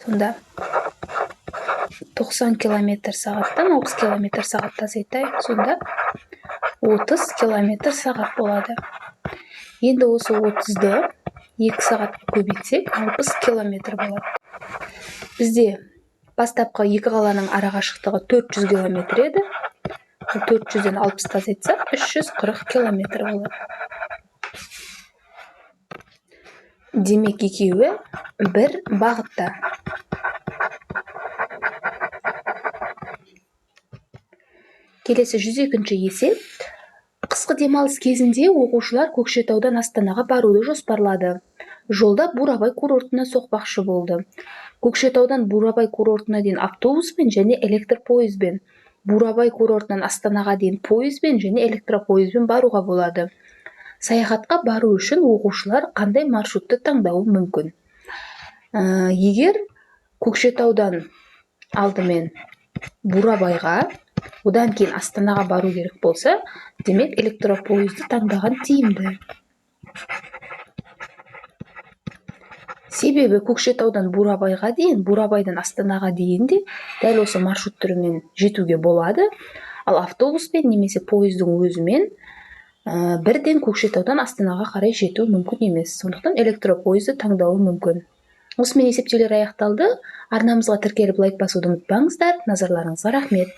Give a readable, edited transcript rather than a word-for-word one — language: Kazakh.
Сонда 90 километр сағаттан 60 километр сағатты азайтайық, сонда 30 километр сағат болады. Енді осы 30-ды 2 сағатқа көбейтсек, 60 километр болады. Бізде бастапқы екі қаланың арақашықтығы 400 километр еді. 400-ден 60-ты азайтсақ, 340 километр болады. Демек, екеуі бір бағытта. Келесі 102-ші есеп. Қысқы демалыс кезінде оқушылар Көкшетаудан Астанаға баруды жоспарлады. Жолда Бурабай курортына соқпақшы болды. Көкшетаудан Бурабай курортына дейін автобуспен және электропойызбен, Бурабай курортынан Астанаға дейін пойызбен және электропойызбен баруға болады. Саяхатқа бару үшін оқушылар қандай маршрутты таңдауы мүмкін? Егер Көкшетаудан алдымен Бурабайға, одан кейін Астанаға бару керек болса, демек электропойызды таңдаған тиімді. Себебі Көкшетаудан Бурабайға дейін, Бурабайдан Астанаға дейін де дәл осы маршрут түрімен жетуге болады. Ал автобуспен немесе пойыздың өзімен бірден Көкшетаудан Астанаға қарай жету мүмкін емес. Сондықтан электропойызды таңдауы мүмкін. Осымен есептеулер аяқталды. Арнамызға тіркеліп, лайк басуды ұмытпаңыздар. Назарларыңызға рахмет.